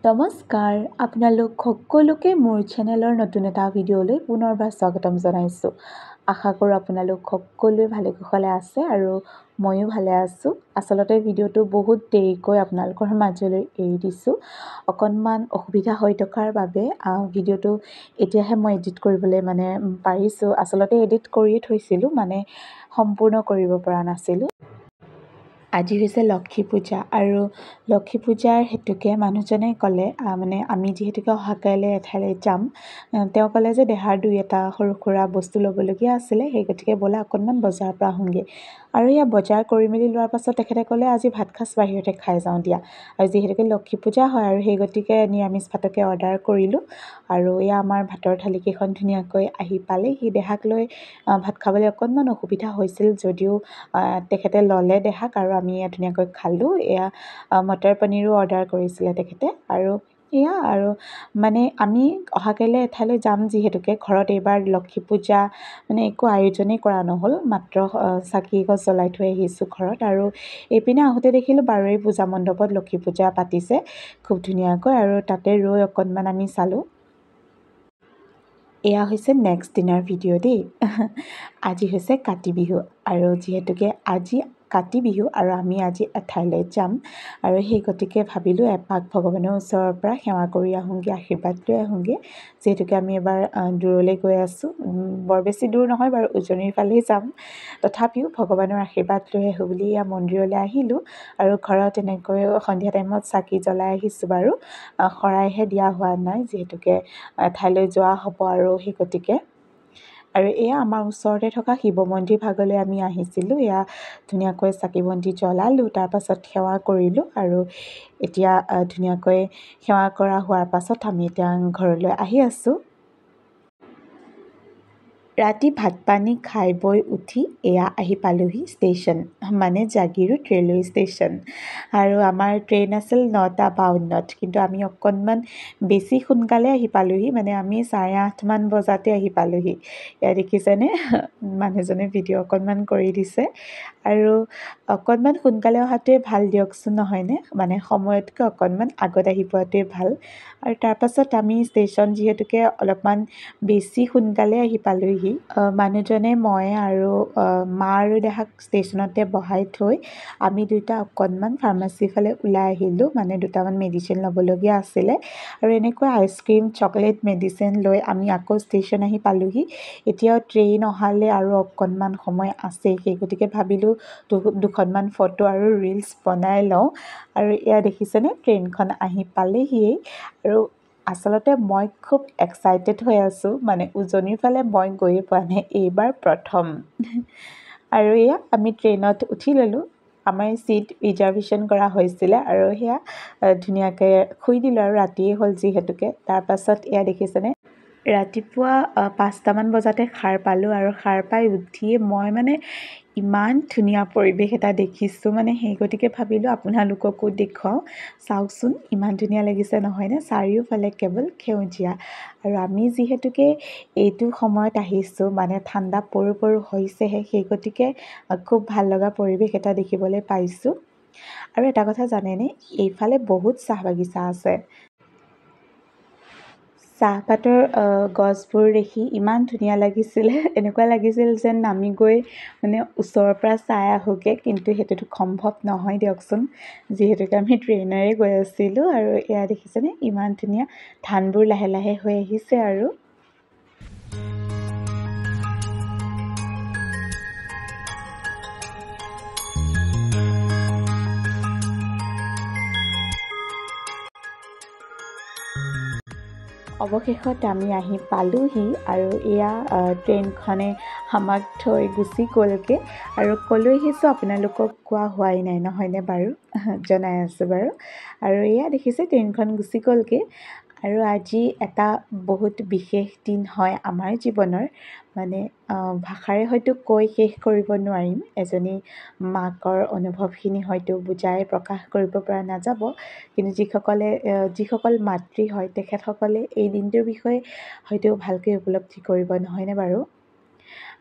নমস্কাৰ, আপোনালোক সকলোকে মোৰ চেনেলৰ নতুন এটা ভিডিঅ'লৈ পুনৰবাৰ স্বাগতম জনাইছোঁ। আশা কৰোঁ আপোনালোক সকলোৱে ভালে কুশলে আছে আৰু ময়ো ভালে আছোঁ। আচলতে ভিডিঅ'টো বহুত দেৰিকৈ আপোনালোকৰ মাজলৈ এৰি দিছোঁ, অকণমান অসুবিধা হৈ থকাৰ বাবে ভিডিঅ'টো এতিয়াহে মই এডিট কৰিবলৈ মানে পাৰিছোঁ। আচলতে এডিট কৰিয়ে থৈছিলোঁ, মানে সম্পূৰ্ণ কৰিব পৰা নাছিলোঁ। আজি হৈছে লক্ষী পূজা আৰু লক্ষী পূজাৰ হেতুকে মানুহজনে ক'লে, মানে আমি যিহেতুকে অহা কাইলৈ এঠাইলৈ যাম, তেওঁ ক'লে যে দেহাৰ দুই এটা সৰু সুৰা বস্তু ল'বলগীয়া আছিলে, সেই গতিকে ব'লা অকণমান বজাৰৰ পৰা আহোঁগৈ। আৰু এয়া বজাৰ কৰি মেলি লোৱাৰ পাছত তেখেতে ক'লে আজি ভাত সাঁজ বাহিৰতে খাই যাওঁ দিয়া। আৰু যিহেতুকে লক্ষী পূজা হয় আৰু সেই গতিকে নিৰামিষ ভাতকে অৰ্ডাৰ কৰিলোঁ। আৰু এয়া আমাৰ ভাতৰ থালিকেইখন ধুনীয়াকৈ আহি পালেহি। দেহাক লৈ ভাত খাবলৈ অকণমান অসুবিধা হৈছিল যদিও তেখেতে ল'লে দেহাক আৰু আমি এয়া ধুনীয়াকৈ খালোঁ। এয়া মটৰ পনীৰো অৰ্ডাৰ কৰিছিলে তেখেতে। আৰু এয়া আৰু মানে আমি অহা কাইলৈ এঠাইলৈ যাম যিহেতুকে ঘৰত এইবাৰ লক্ষী পূজা মানে একো আয়োজনেই কৰা নহ'ল, মাত্ৰ চাকি এগছ জ্বলাই থৈ আহিছোঁ ঘৰত। আৰু এইপিনে আহোঁতে দেখিলোঁ বাৰৈ পূজা মণ্ডপত লক্ষী পূজা পাতিছে খুব ধুনীয়াকৈ আৰু তাতে ৰৈ অকণমান আমি চালোঁ। এয়া হৈছে নেক্সট দিনাৰ ভিডিঅ' দেই। আজি হৈছে কাতি বিহু আৰু যিহেতুকে আজি কাতি বিহু আৰু আমি আজি এঠাইলৈ যাম আৰু সেই গতিকে ভাবিলোঁ এপাক ভগৱানৰ ওচৰৰ পৰা সেৱা কৰি আহোঁগৈ, আশীৰ্বাদ লৈ আহোঁগৈ। যিহেতুকে আমি এবাৰ দূৰলৈ গৈ আছোঁ, বৰ বেছি দূৰ নহয় বাৰু, উজনিৰ ফালেই যাম, তথাপিও ভগৱানৰ আশীৰ্বাদ লৈ আহোঁ বুলি এয়া মন্দিৰলৈ আহিলোঁ। আৰু ঘৰত এনেকৈ সন্ধিয়া টাইমত চাকি জ্বলাই আহিছোঁ বাৰু, শৰাইহে দিয়া হোৱা নাই যিহেতুকে এঠাইলৈ যোৱা হ'ব আৰু সেই গতিকে। আৰু এয়া আমাৰ ওচৰতে থকা শিৱ মন্দিৰ ভাগলৈ আমি আহিছিলোঁ। এয়া ধুনীয়াকৈ চাকি বন্তি জ্বলালোঁ, তাৰপাছত সেৱা কৰিলোঁ আৰু এতিয়া ধুনীয়াকৈ সেৱা কৰা হোৱাৰ পাছত আমি এতিয়া ঘৰলৈ আহি আছোঁ। ৰাতি ভাত পানী খাই বৈ উঠি এয়া আহি পালোহি ষ্টেচন, মানে জাগীৰোড ৰেলৱে ষ্টেচন। আৰু আমাৰ ট্ৰেইন আছিল 9:52, কিন্তু আমি অকণমান বেছি সোনকালে আহি পালোহি, মানে আমি 8:30মান বজাতে আহি পালোহি। এয়া দেখিছেনে মানুহজনে ভিডিঅ' অকণমান কৰি দিছে। আৰু অকণমান সোনকালে অহাটোৱে ভাল দিয়কচোন, নহয়নে? মানে সময়তকৈ অকণমান আগত আহি পোৱাটোৱে ভাল। আৰু তাৰপাছত আমি ষ্টেচন যিহেতুকে অলপমান বেছি সোনকালে আহি পালোহি, মানুহজনে মই আৰু মা আৰু দেহাক ষ্টেচনতে বহাই থৈ আমি দুয়োটা অকণমান ফাৰ্মাচীৰ ফালে ওলাই আহিলোঁ, মানে দুটামান মেডিচিন ল'বলগীয়া আছিলে। আৰু এনেকৈ আইচক্ৰীম, চকলেট, মেডিচিন লৈ আমি আকৌ ষ্টেচন আহি পালোহি। এতিয়াও ট্ৰেইন অহালৈ আৰু অকণমান সময় আছে, সেই গতিকে ভাবিলোঁ দুখনমান ফটো আৰু ৰিলচ বনাই লওঁ। আৰু এয়া দেখিছেনে ট্ৰেইনখন আহি পালেহিয়েই। আৰু আচলতে মই খুব এক্সাইটেড হৈ আছোঁ, মানে উজনিৰ ফালে মই গৈয়ে পোৱা নাই, এইবাৰ প্ৰথম। আৰু এয়া আমি ট্ৰেইনত উঠি ল'লোঁ, আমাৰ ছিট ৰিজাৰ্ভেশ্যন কৰা হৈছিলে আৰু সেয়া ধুনীয়াকৈ শুই দিলোঁ আৰু ৰাতিয়ে হ'ল যিহেতুকে। তাৰপাছত এয়া দেখিছেনে ৰাতিপুৱা 5টামান বজাতে সাৰ পালোঁ আৰু সাৰ পাই উঠিয়ে মই মানে ইমান ধুনীয়া পৰিৱেশ এটা দেখিছোঁ, মানে সেই গতিকে ভাবিলোঁ আপোনালোককো দেখুৱাওঁ। চাওকচোন ইমান ধুনীয়া লাগিছে নহয়নে? চাৰিওফালে কেৱল সেউজীয়া। আৰু আমি যিহেতুকে এইটো সময়ত আহিছোঁ, মানে ঠাণ্ডা পৰো পৰো হৈছেহে, সেই গতিকে খুব ভাল লগা পৰিৱেশ এটা দেখিবলৈ পাইছোঁ। আৰু এটা কথা জানেনে, এইফালে বহুত চাহ বাগিচা আছে। চাহপাতৰ গছবোৰ দেখি ইমান ধুনীয়া লাগিছিলে, এনেকুৱা লাগিছিল যেন নামি গৈ মানে ওচৰৰ পৰা চাই আহোঁগৈ, কিন্তু সেইটোতো সম্ভৱ নহয় দিয়কচোন, যিহেতুকে আমি ট্ৰেইনেৰে গৈ আছিলোঁ। আৰু এয়া দেখিছেনে ইমান ধুনীয়া ধানবোৰ লাহে লাহে হৈ আহিছে। আৰু অৱশেষত আমি আহি পালোহি আৰু এয়া ট্ৰেইনখনে আমাক থৈ গুচি গ'লগৈ। আৰু ক'লৈ আহিছোঁ আপোনালোকক কোৱা হোৱাই নাই নহয়নে বাৰু, জনাই আছোঁ বাৰু। আৰু এয়া দেখিছে ট্ৰেইনখন গুচি গ'লগৈ। আৰু আজি এটা বহুত বিশেষ দিন হয় আমাৰ জীৱনৰ, মানে ভাষাৰে হয়তো কৈ শেষ কৰিব নোৱাৰিম, এজনী মাকৰ অনুভৱখিনি হয়তো বুজাই প্ৰকাশ কৰিব পৰা নাযাব, কিন্তু যিসকল মাতৃ হয় তেখেতসকলে এই দিনটোৰ বিষয়ে হয়তো ভালকৈ উপলব্ধি কৰিব, নহয়নে বাৰু?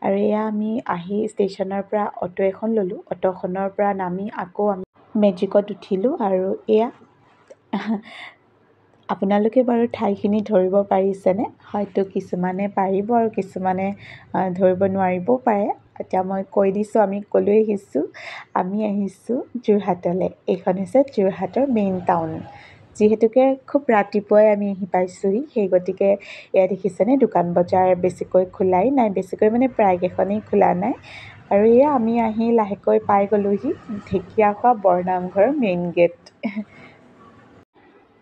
আৰু এয়া আমি আহি ষ্টেচনৰ পৰা অ'টো এখন ল'লোঁ, অ'টোখনৰ পৰা নামি আকৌ আমি মেজিকত উঠিলোঁ। আৰু এয়া আপোনালোকে বাৰু ঠাইখিনি ধৰিব পাৰিছেনে? হয়তো কিছুমানে পাৰিব আৰু কিছুমানে ধৰিব নোৱাৰিবও পাৰে। এতিয়া মই কৈ দিছোঁ আমি ক'লৈ আহিছোঁ। আমি আহিছোঁ যোৰহাটলৈ। এইখন হৈছে যোৰহাটৰ মেইন টাউন। যিহেতুকে খুব ৰাতিপুৱাই আমি আহি পাইছোঁহি, সেই গতিকে এয়া দেখিছেনে দোকান বজাৰ বেছিকৈ খোলাই নাই, বেছিকৈ মানে প্ৰায়কেইখনেই খোলা নাই। আৰু এয়া আমি আহি লাহেকৈ পাই গ'লোহি ঢেকীয়াখোৱা বৰনামঘৰৰ মেইন গেট।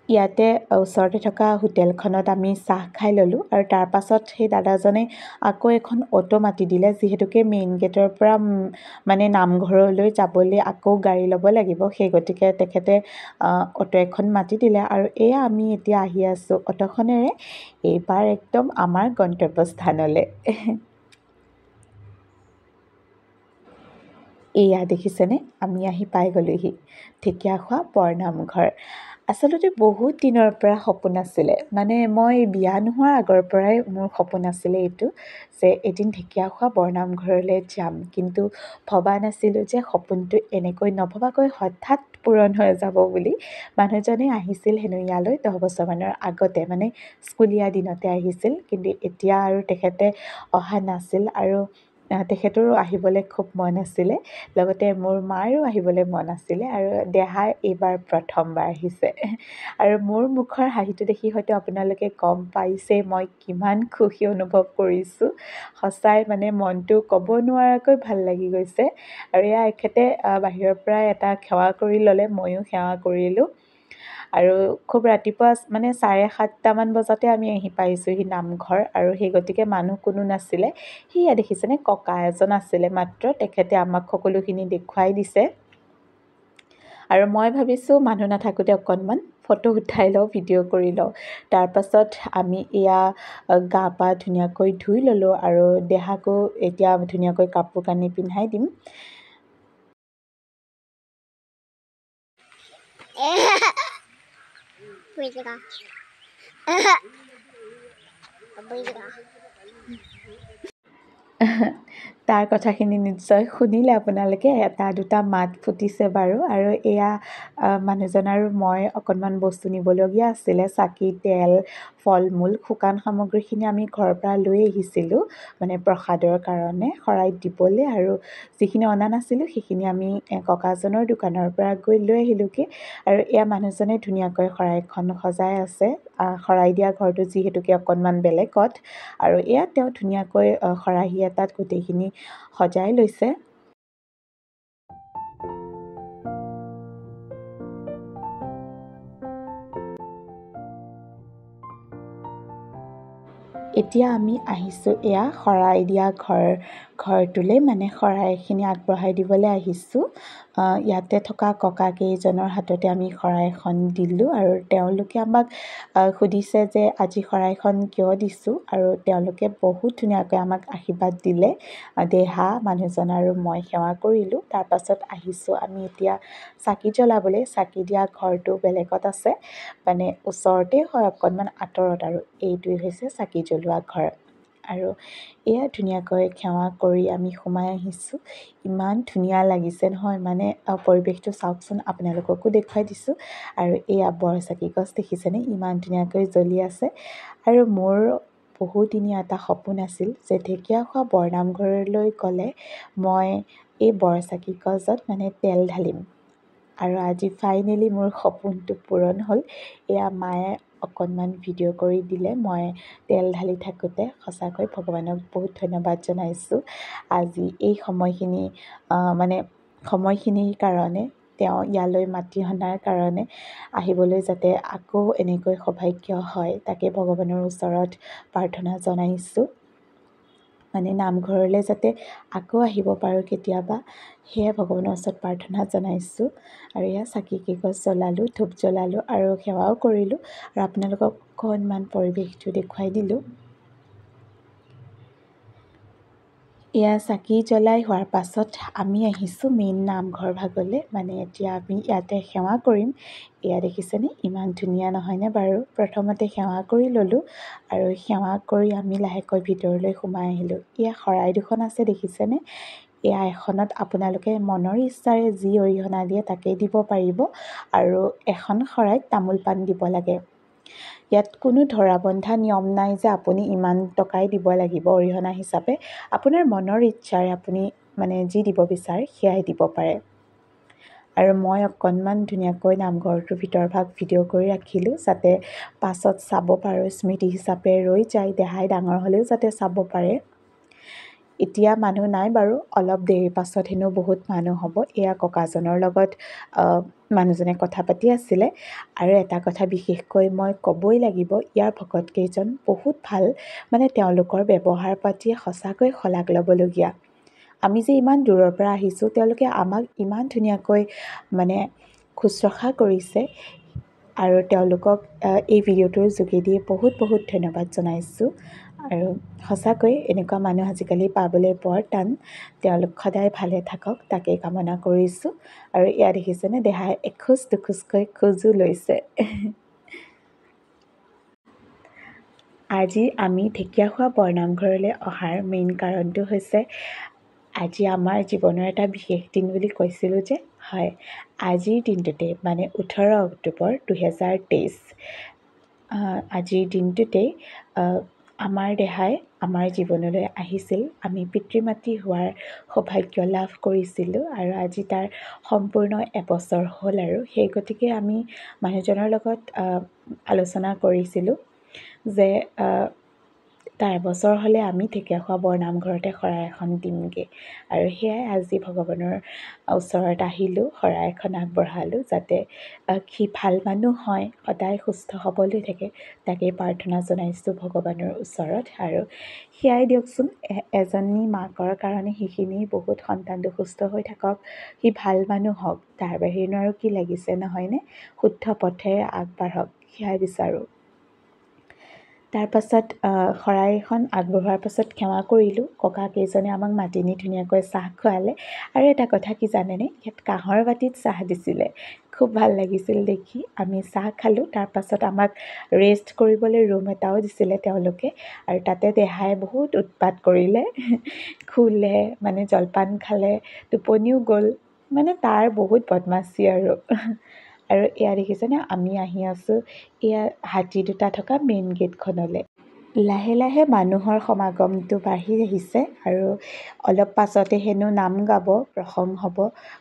ইয়াতে ওচৰতে থকা হোটেলখনত আমি চাহ খাই ল'লোঁ আৰু তাৰপাছত সেই দাদাজনে আকৌ এখন অ'টো মাতি দিলে, যিহেতুকে মেইন গেটৰ পৰা মানে নামঘৰলৈ যাবলৈ আকৌ গাড়ী ল'ব লাগিব, সেই গতিকে তেখেতে অ'টো এখন মাতি দিলে। আৰু এয়া আমি এতিয়া আহি আছোঁ অ'টোখনেৰে এইবাৰ একদম আমাৰ গন্তব্যস্থানলৈ। এয়া দেখিছেনে আমি আহি পাই গ'লোহি ঢেকীয়াখোৱা বৰনামঘৰ। আচলতে বহুত দিনৰ পৰা সপোন আছিলে, মানে মই বিয়া নোহোৱাৰ আগৰ পৰাই মোৰ সপোন আছিলে এইটো যে এদিন ঢেকীয়াখোৱা বৰনামঘৰলৈ যাম। কিন্তু ভবা নাছিলোঁ যে সপোনটো এনেকৈ নভবাকৈ হঠাৎ পূৰণ হৈ যাব বুলি। মানুহজনে আহিছিল হেনো ইয়ালৈ 10 বছৰমানৰ আগতে, মানে স্কুলীয়া দিনতে আহিছিল, কিন্তু এতিয়া আৰু তেখেতে অহা নাছিল। আৰু তেখেতৰো আহিবলৈ খুব মন আছিলে, লগতে মোৰ মাৰো আহিবলৈ মন আছিলে। আৰু দেহাই এইবাৰ প্ৰথমবাৰ আহিছে। আৰু মোৰ মুখৰ হাঁহিটো দেখি হয়তো আপোনালোকে গম পাইছে মই কিমান সুখী অনুভৱ কৰিছোঁ। সঁচাই মানে মনটো ক'ব নোৱাৰাকৈ ভাল লাগি গৈছে। আৰু এয়া এখেতে বাহিৰৰ পৰা এটা সেৱা কৰি ল'লে, ময়ো সেৱা কৰিলোঁ। আৰু খুব ৰাতিপুৱা মানে 7:30মান বজাতে আমি আহি পাইছোঁহি নামঘৰ। আৰু সেই গতিকে মানুহ কোনো নাছিলে। সেয়া দেখিছেনে ককা এজন আছিলে মাত্ৰ, তেখেতে আমাক সকলোখিনি দেখুৱাই দিছে। আৰু মই ভাবিছোঁ মানুহ নাথাকোঁতে অকণমান ফটো উঠাই লওঁ, ভিডিঅ' কৰি লওঁ। তাৰপাছত আমি এয়া গা পা ধুনীয়াকৈ ধুই ল'লোঁ আৰু দেহাকো এতিয়া ধুনীয়াকৈ কাপোৰ কানি পিন্ধাই দিম। তাৰ কথাখিনি নিশ্চয় শুনিলে আপোনালোকে, এটা দুটা মাত ফুটিছে বাৰু। আৰু এয়া মানুহজন আৰু মই অকণমান বস্তু নিবলগীয়া আছিলে, চাকি, তেল, ফল মূল, শুকান সামগ্ৰীখিনি আমি ঘৰৰ পৰা লৈ আহিছিলোঁ মানে প্ৰসাদৰ কাৰণে শৰাইত দিবলৈ। আৰু যিখিনি অনা নাছিলোঁ সেইখিনি আমি ককাজনৰ দোকানৰ পৰা গৈ লৈ আহিলোঁগৈ। আৰু এয়া মানুহজনে ধুনীয়াকৈ শৰাইখন সজাই আছে। শৰাই দিয়া ঘৰটো যিহেতুকে অকণমান বেলেগত। আৰু এয়া তেওঁ ধুনীয়াকৈ খৰাহী এটাত গোটেইখিনি সজাই লৈছে। এতিয়া আমি আহিছোঁ এয়া শৰাই দিয়া ঘৰটোলৈ, মানে শৰাইখিনি আগবঢ়াই দিবলৈ আহিছোঁ। ইয়াতে থকা ককা কেইজনৰ হাততে আমি শৰাইখন দিলোঁ আৰু তেওঁলোকে আমাক সুধিছে যে আজি শৰাইখন কিয় দিছোঁ। আৰু তেওঁলোকে বহুত ধুনীয়াকৈ আমাক আশীৰ্বাদ দিলে। দেহা, মানুহজন আৰু মই সেৱা কৰিলোঁ। তাৰপাছত আহিছোঁ আমি এতিয়া চাকি জ্বলাবলৈ। চাকি দিয়া ঘৰটো বেলেগত আছে, মানে ওচৰতে হয়, অকণমান আঁতৰত। আৰু এইটোৱে হৈছে চাকি জ্বলোৱা ঘৰ। আৰু এয়া ধুনীয়াকৈ সেৱা কৰি আমি সোমাই আহিছোঁ। ইমান ধুনীয়া লাগিছে নহয়, মানে পৰিৱেশটো চাওকচোন, আপোনালোককো দেখুৱাই দিছোঁ। আৰু এয়া বৰচাকি গছ দেখিছেনে, ইমান ধুনীয়াকৈ জ্বলি আছে। আৰু মোৰ বহুদিনীয়া এটা সপোন আছিল যে ঢেকীয়াখোৱা বৰনামঘৰলৈ গ'লে মই এই বৰচাকি গছত মানে তেল ঢালিম। আৰু আজি ফাইনেলি মোৰ সপোনটো পূৰণ হ'ল। এয়া মায়ে অকণমান ভিডিঅ' কৰি দিলে মই তেল ঢালি থাকোঁতে। সঁচাকৈ ভগৱানক বহুত ধন্যবাদ জনাইছোঁ আজি এই সময়খিনি মানে সময়খিনিৰ কাৰণে, তেওঁ ইয়ালৈ মাতি অনাৰ কাৰণে, আহিবলৈ যাতে আকৌ এনেকৈ সৌভাগ্য হয় তাকে ভগৱানৰ ওচৰত প্ৰাৰ্থনা জনাইছোঁ। মানে নামঘৰলৈ যাতে আকৌ আহিব পাৰোঁ কেতিয়াবা, সেয়ে ভগৱানৰ ওচৰত প্ৰাৰ্থনা জনাইছোঁ। আৰু এয়া চাকি কেইগছ জ্বলালোঁ, ধূপ জ্বলালোঁ আৰু সেৱাও কৰিলোঁ। আৰু আপোনালোকক অকণমান পৰিৱেশটো দেখুৱাই দিলোঁ। এয়া চাকি জ্বলাই হোৱাৰ পাছত আমি আহিছোঁ মেইন নামঘৰ ভাগলৈ, মানে এতিয়া আমি ইয়াতে সেৱা কৰিম। এয়া দেখিছেনে ইমান ধুনীয়া নহয়নে বাৰু? প্ৰথমতে সেৱা কৰি ল'লোঁ আৰু সেৱা কৰি আমি লাহেকৈ ভিতৰলৈ সোমাই আহিলোঁ। এয়া শৰাই দুখন আছে দেখিছেনে? এয়া এখনত আপোনালোকে মনৰ ইচ্ছাৰে যি অৰিহণা দিয়ে তাকেই দিব পাৰিব আৰু এখন শৰাইত তামোল পাণ দিব লাগে। ইয়াত কোনো ধৰা বন্ধা নিয়ম নাই যে আপুনি ইমান টকাই দিব লাগিব অৰিহণা হিচাপে। আপোনাৰ মনৰ ইচ্ছাৰে আপুনি মানে যি দিব বিচাৰে সেয়াই দিব পাৰে। আৰু মই অকণমান ধুনীয়াকৈ নামঘৰটোৰ ভিতৰভাগ ভিডিঅ' কৰি ৰাখিলোঁ, যাতে পাছত চাব পাৰোঁ, স্মৃতি হিচাপে ৰৈ যায়, দেহাই ডাঙৰ হ'লেও যাতে চাব পাৰে। এতিয়া মানুহ নাই বাৰু, অলপ দেৰিৰ পাছত হেনো বহুত মানুহ হ'ব। এয়া ককাজনৰ লগত মানুহজনে কথা পাতি আছিলে। আৰু এটা কথা বিশেষকৈ মই ক'বই লাগিব, ইয়াৰ ভকতকেইজন বহুত ভাল, মানে তেওঁলোকৰ ব্যৱহাৰ পাতিয়ে সঁচাকৈ শলাগ ল'বলগীয়া। আমি যে ইমান দূৰৰ পৰা আহিছোঁ, তেওঁলোকে আমাক ইমান ধুনীয়াকৈ মানে শুশ্ৰূষা কৰিছে। আৰু তেওঁলোকক এই ভিডিঅ'টোৰ যোগেদি বহুত বহুত ধন্যবাদ জনাইছোঁ। আৰু সঁচাকৈ এনেকুৱা মানুহ আজিকালি পাবলৈ বৰ টান। তেওঁলোক সদায় ভালে থাকক তাকেই কামনা কৰিছোঁ। আৰু এয়া দেখিছেনে, দেহাই এখোজ দুখোজকৈ খোজো লৈছে। আজি আমি ঢেকীয়াখোৱা বৰনামঘৰলৈ অহাৰ মেইন কাৰণটো হৈছে আজি আমাৰ জীৱনৰ এটা বিশেষ দিন বুলি কৈছিলোঁ যে, হয়, আজিৰ দিনটোতে মানে 18 অক্টোবৰ 2023 আজিৰ দিনটোতেই আমাৰ দেহাই আমাৰ জীৱনলৈ আহিছিল। আমি পিতৃ মাতৃ হোৱাৰ সৌভাগ্য লাভ কৰিছিলোঁ আৰু আজি তাৰ সম্পূৰ্ণ এবছৰ হ'ল। আৰু সেই গতিকে আমি মানুহজনৰ লগত আলোচনা কৰিছিলোঁ যে তাৰ এবছৰ হ'লে আমি ঢেকীয়াখোৱা বৰনামঘৰতে শৰাই এখন দিমগৈ। আৰু সেয়াই আজি ভগৱানৰ ওচৰত আহিলোঁ, শৰাই এখন আগবঢ়ালোঁ, যাতে সি ভাল মানুহ হয়, সদায় সুস্থ সবল হৈ থাকে, তাকেই প্ৰাৰ্থনা জনাইছোঁ ভগৱানৰ ওচৰত। আৰু সেয়াই দিয়কচোন, এজনী মাকৰ কাৰণে সেইখিনি বহুত, সন্তানটো সুস্থ হৈ থাকক, সি ভাল মানুহ হওক, তাৰ বাহিৰেনো আৰু কি লাগিছে নহয়নে? শুদ্ধ পথেৰে আগবাঢ়ক, সেয়াই বিচাৰোঁ। তাৰপাছত শৰাই এখন আগবঢ়োৱাৰ পাছত সেৱা কৰিলোঁ। ককা কেইজনে আমাক মাতি নি ধুনীয়াকৈ চাহ খুৱালে। আৰু এটা কথা কি জানেনে, ইয়াত কাঁহৰ বাতিত চাহ দিছিলে, খুব ভাল লাগিছিল দেখি। আমি চাহ খালোঁ। তাৰপাছত আমাক ৰেষ্ট কৰিবলৈ ৰুম এটাও দিছিলে তেওঁলোকে। আৰু তাতে দেহাই বহুত উৎপাত কৰিলে, শুলে, মানে জলপান খালে, টোপনিও গ'ল, মানে তাৰ বহুত বদমাচি। আৰু আৰু এয়া দেখিছেনে, আমি আহি আছোঁ এয়া হাতী দুটা থকা মেইন গেটখনলৈ। লাহে লাহে মানুহৰ সমাগমটো বাঢ়ি আহিছে আৰু অলপ পাছতে হেনো নাম গাব, প্ৰসংগ হ'ব।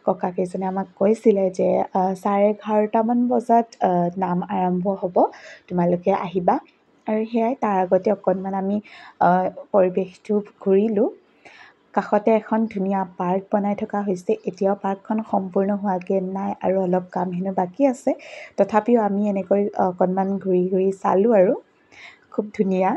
ককাকেইজনে আমাক কৈছিলে যে 11:30মান বজাত নাম আৰম্ভ হ'ব, তোমালোকে আহিবা। আৰু সেয়াই, তাৰ আগতে অকণমান আমি পৰিৱেশটো ঘূৰিলোঁ। কাষতে এখন ধুনীয়া পাৰ্ক বনাই থকা হৈছে। এতিয়াও পাৰ্কখন সম্পূৰ্ণ হোৱাগৈ নাই আৰু অলপ কাম হেনো বাকী আছে। তথাপিও আমি এনেকৈ অকণমান ঘূৰি ঘূৰি চালোঁ আৰু খুব ধুনীয়া।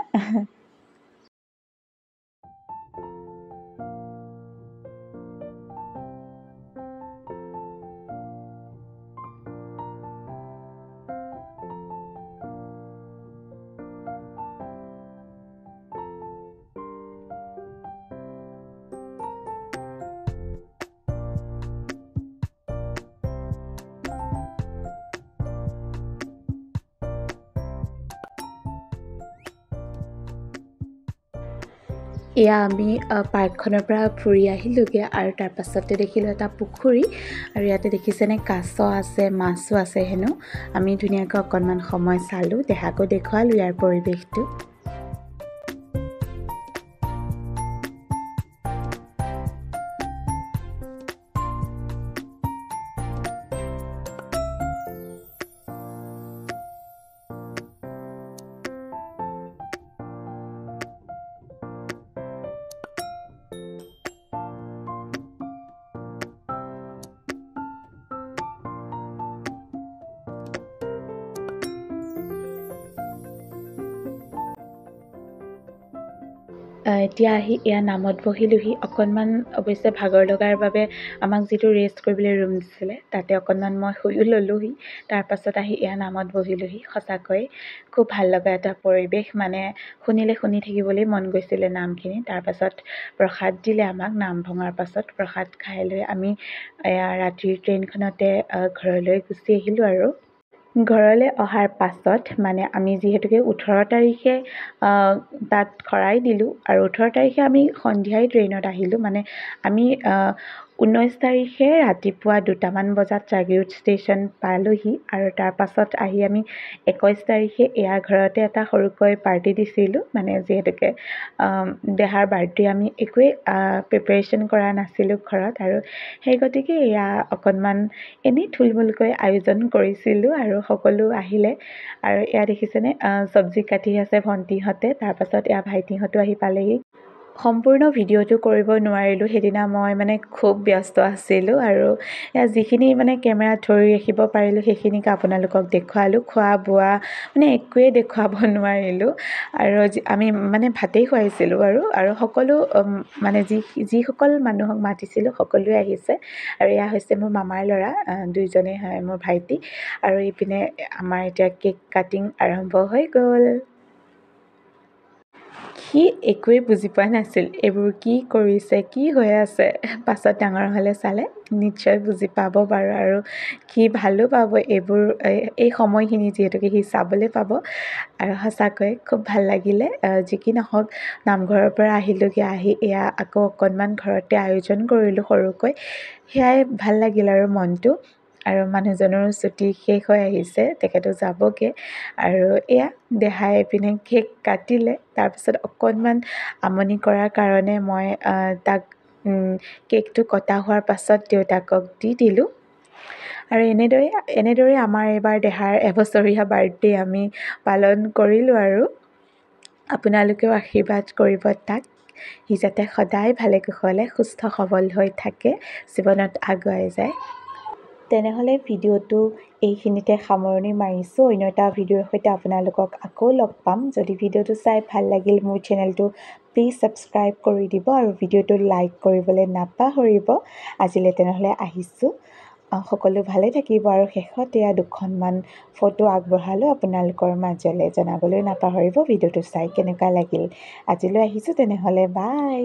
এয়া আমি পাৰ্কখনৰ পৰা ফুৰি আহিলোঁগৈ। আৰু তাৰ পাছতে দেখিলোঁ এটা পুখুৰী। আৰু ইয়াতে দেখিছেনে কাছ আছে, মাছো আছে হেনো। আমি ধুনীয়াকৈ অকণমান সময় চালোঁ, দেহাকো দেখুৱালোঁ ইয়াৰ পৰিৱেশটো। এতিয়া আহি এয়া নামত বহিলোহি। অকণমান অৱশ্যে ভাগৰ লগাৰ বাবে আমাক যিটো ৰেষ্ট কৰিবলৈ ৰুম দিছিলে তাতে অকণমান মই শুইও ল'লোহি। তাৰপাছত আহি এয়া নামত বহিলোহি। সঁচাকৈ খুব ভাল লগা এটা পৰিৱেশ, মানে শুনিলে শুনি থাকিবলৈ মন গৈছিলে নামখিনি। তাৰপাছত প্ৰসাদ দিলে আমাক, নাম ভঙাৰ পাছত প্ৰসাদ খাই লৈ আমি এয়া ৰাতিৰ ট্ৰেইনখনতে ঘৰলৈ গুচি আহিলোঁ। আৰু ঘৰলৈ অহাৰ পাছত মানে আমি যিহেতুকে 18 তাৰিখে তাত শৰাই দিলোঁ আৰু 18 তাৰিখে আমি সন্ধিয়াই ট্ৰেইনত আহিলোঁ। মানে আমি 19 তাৰিখে ৰাতিপুৱা 2টামান বজাত জাগীৰোড ষ্টেচন পালোহি। আৰু তাৰ পাছত আহি আমি 21 তাৰিখে এয়া ঘৰতে এটা সৰুকৈ পাৰ্টি দিছিলোঁ। মানে যিহেতুকে দেহাৰ বাৰ্থডে আমি একোৱেই প্ৰিপেৰেশ্যন কৰা নাছিলোঁ ঘৰত, আৰু সেই গতিকে এয়া অকণমান এনেই থুলমূলকৈ আয়োজন কৰিছিলোঁ আৰু সকলো আহিলে। আৰু এয়া দেখিছেনে চব্জি কাটি আছে ভণ্টিহঁতে। তাৰপাছত এয়া ভাইটিহঁতো আহি পালেহি। সম্পূৰ্ণ ভিডিঅ'টো কৰিব নোৱাৰিলোঁ, সেইদিনা মই মানে খুব ব্যস্ত আছিলোঁ। আৰু যিখিনি মানে কেমেৰাত ধৰি ৰাখিব পাৰিলোঁ সেইখিনিকে আপোনালোকক দেখুৱালোঁ। খোৱা বোৱা মানে একোৱেই দেখুৱাব নোৱাৰিলোঁ। আৰু আমি মানে ভাতেই খুৱাইছিলোঁ আৰু আৰু সকলো মানে যিসকল মানুহক মাতিছিলোঁ সকলোৱে আহিছে। আৰু এয়া হৈছে মোৰ মামাৰ ল'ৰা, দুইজনেই হয় মোৰ ভাইটি। আৰু ইপিনে আমাৰ এতিয়া কেক কাটিং আৰম্ভ হৈ গ'ল। সি একোৱেই বুজি পোৱা নাছিল এইবোৰ কি কৰিছে, কি হৈ আছে। পাছত ডাঙৰ হ'লে চালে নিশ্চয় বুজি পাব বাৰু, আৰু সি ভালো পাব এইবোৰ এই সময়খিনি যিহেতুকে সি চাবলৈ পাব। আৰু সঁচাকৈ খুব ভাল লাগিলে। যি কি নহওক, নামঘৰৰ পৰা আহিলোঁগৈ, আহি এয়া আকৌ অকণমান ঘৰতে আয়োজন কৰিলোঁ সৰুকৈ, সেয়াই ভাল লাগিল আৰু মনটো। আৰু মানুহজনৰো ছুটি শেষ হৈ আহিছে, তেখেতো যাবগৈ। আৰু এয়া দেহাই এইপিনে কেক কাটিলে। তাৰপিছত অকণমান আমনি কৰাৰ কাৰণে মই তাক কেকটো কটা হোৱাৰ পাছত দেউতাকক দি দিলোঁ। আৰু এনেদৰে আমাৰ এইবাৰ দেহাৰ এবছৰীয়া বাৰ্থডে আমি পালন কৰিলোঁ। আৰু আপোনালোকেও আশীৰ্বাদ কৰিব তাক, সি যাতে সদায় ভালে কুশলে সুস্থ সবল হৈ থাকে, জীৱনত আগুৱাই যায়। তেনেহ'লে ভিডিঅ'টো এইখিনিতে সামৰণি মাৰিছোঁ। অন্য এটা ভিডিঅ'ৰ সৈতে আপোনালোকক আকৌ লগ পাম। যদি ভিডিঅ'টো চাই ভাল লাগিল মোৰ চেনেলটো প্লিজ ছাবস্ক্ৰাইব কৰি দিব আৰু ভিডিঅ'টো লাইক কৰিবলৈ নাপাহৰিব। আজিলৈ তেনেহ'লে আহিছোঁ, সকলো ভালে থাকিব। আৰু শেষত এয়া দুখনমান ফটো আগবঢ়ালোঁ আপোনালোকৰ মাজলৈ, জনাবলৈ নাপাহৰিব ভিডিঅ'টো চাই কেনেকুৱা লাগিল। আজিলৈ আহিছোঁ তেনেহ'লে, বাই।